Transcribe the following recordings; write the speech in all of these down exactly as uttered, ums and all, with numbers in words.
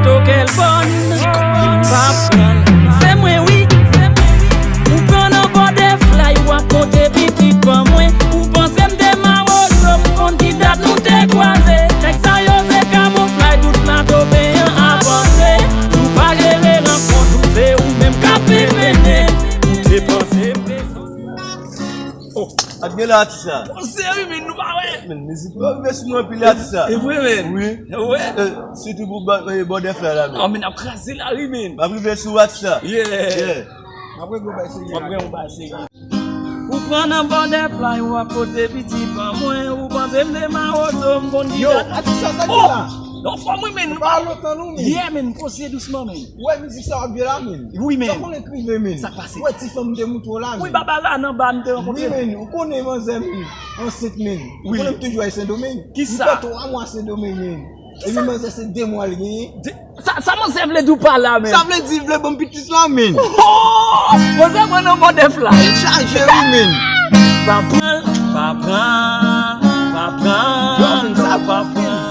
Tokèl bòn, pa pran l. Se mwen wi, se mwen wi. Ou pran nan bòdèflay, w ap monte pitit ban mwen. Ou panse m te mawozo, m konn ki dat nou te kwaze. Nèg sa yo se kamoflay, tout plato peyan avanse. Nou pa jere rankont, se ou menm k ap mennen. Ou te panse m te sanse. Oh, ak gen la atis la. Bon, seri, men nou pa wè. Men mizik yo rive sou mwen anpil atis la. E vre, men. Wi. E vre. Eh, sitou pou ba- eh, bòdèflay la, men. Ah, men ap kraze lari, men. M ap rive sou atis la. Yeah. Yeah. M ap regle yon bay seri. M ap regle yon bay seri. Ou pran nan bòdèflay, w ap pote pitit ban mwen. Ou panse m te mawozo, m konn ki dat. Yo, atis sa, sa ki la? Oh! Non, fò mwen, men. Pa lontan, non, men. Yeah, men, poze dousman, men. Ou wè mizik sa w ap jwe la, men? Wi, men. Sa w konnen k rive, men? Sa k pase? Ou wè ti fanm m te montre w la, men? Wi, baba la nan ba m te rankontre. Wi, men, ou konnen manzè m ansent, men. Ou konnen m toujou al Sendomeng. Kisa? M fè twa mwa Sendomeng, men. Epi manzè se de mwa l genyen. Sa, sa manzè vle di w pa la, men? Sa vle di vle ban m pitit la, men. Oh! Manzè pran nan bòdèflay. Li chaje, wi, men. Pa pran, pa pran, pa pran, pa pran.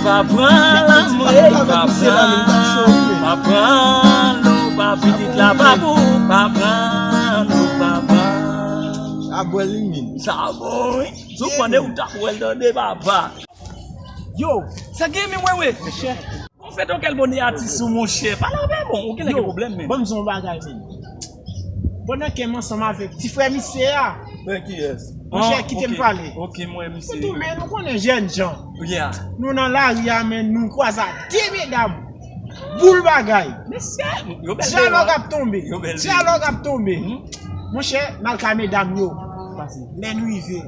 Pa pran lanmou, pa pran, pa pran, nou pa pitit la, pa pou, pa pran, nou pa pran. Sa bwè li, men. Sa bon, wi. Si w pran de ou t ap wè l tande, papa. Yo, sa gen men wewe? Monchè. Ou fè tokèl bonè atis ou, monchè. Pale avè bon, ou genlè gen pwoblèm, men. Ban m di w yon bagay, men. Pandan ke m ansanm avèk ti frè misye a. Frè kiyès? Monchè, kite m pale. Ok, mwen, misye. Sitou, men, nou konnen jèn jan. Yeah. Nou nan lari a, men nou kwaze ak de medam. Boul bagay. Mesye, yo bèl. Dyalòg ap tonbe. Yo bèl. Dyalòg ap tonbe. Monchè, n al kay medam yo. Lè n rive,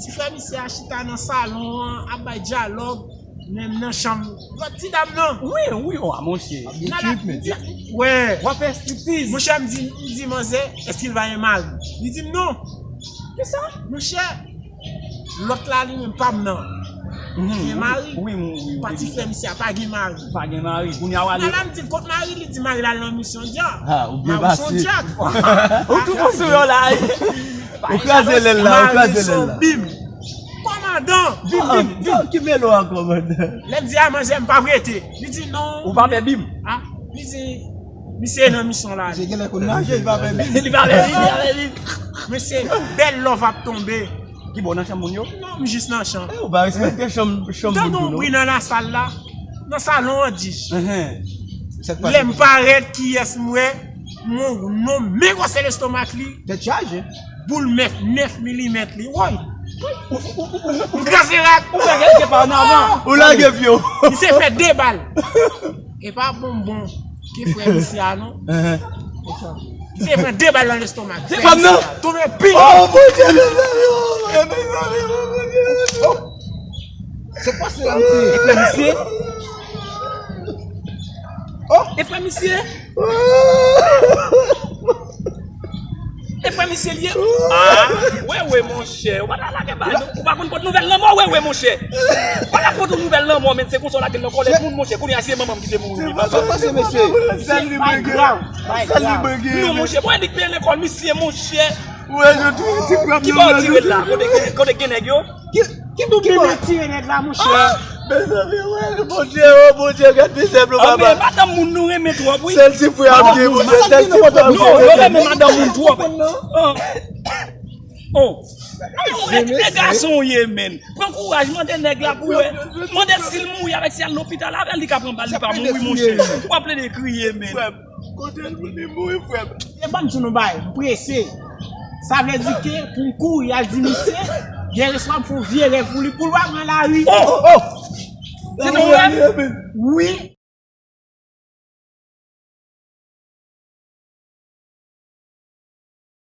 ti frè misye a chita nan salon an, ap bay dyalòg, men m nan chanm lòt ti dam nan. Wi, wi, wa, monchè. Nan la, m di, wè. W ap fè striptiz. Monchè, m di, m di, manzè, èske l pa gen mari? Li di m non. Kisa? Monchè, lòt la, li menm, pa m nan. Gen mari. Wi, wi, wi. Pati frè misye a pa gen mari. Pa gen mari. Kounye a w ale. Nan la, m di l kot mari, li di mari l al nan misyon dya. Ha, ou byen pase. Ou tou bon sou yo la. Ou kraze lèl la, ou kraze lèl la. Bim. Kòmandan. Bim, bim, bim. Ki melo a, kòmandan? Lè m di a manzè, m p ap rete. Li di non. Ou pa fè bim? Ah, li di, misye nan misyon la. Misye genlè konn naje, li pa fè bim. Li pa fè bim, li pa fè bim. Mesye, bèl love ap tonbe. Ki bò, nan chanm moun yo? Non, m jis nan chanm. Eh, ou pa respekte chanm, chanm moun yo, non? Tande yon bri nan lasal la. Nan salon an, dis. Lè m parèt, kiyès m wè? Mon non, men gwosè lestomak li. Tèt chaje. Boul nèf, nèf milimèt li. Woy! M kraze rak. Ou fè kèk pa an avan. Ou lage pye w. Misye fè de bal. E pa bonbon ke frè misye a, non. Misye pran de bal nan lestomak. Se fanm nan. Tounen pi. Oh, Bondye, mezanmi, oh, mezanmi, oh, Bondye. Se kwa se la, misye? E frè misye? Oh! E frè misye? E frè misye l ye? Ah, wewe, monchè. Ou pa ta lage ba nou. Ou pa konn pot nouvèl lanmò, wewe, monchè. Ou pa ta pot nouvèl lanmò, men se konsa w lage l nan kòlèt moun, monchè. Kounye a, se manman m ki te mouri. Sa pase, mesye? Sèl li mwen gen. Sèl li mwen gen. Non, monchè. Bon, Edik peye lekòl misye, monchè. Ki bò w tire l la? Kote gen, kote gen nèg yo? Ki, ki, ki bò w tire nèg la, monchè? Mezanmi, wè, Bondye, oh, Bondye, gad mizè nou, papa. Madanm moun nou renmen twòp, wi. Sèl ti frè ap gen, monchè, sèl ti frè ap gen. Non, yo renmen madanm moun twòp. Oh. Oh. Ou renmen gason w ye, men. Pran kouraj, mande nèg la pou wè. Mande si l mouri avèk, si al lopital avè l, li ka pran bal, li pa mouri, monchè. W ap plede kriye, men. Kote l pou li mouri, frè m? E ban m di nou bagay, m prese. Sa vle di ke pou m kouri al di misye, gen lè swa m fè yon vye rèv pou li, pou l pa pran lari. Oh, oh, oh! Se nou wè? Wi.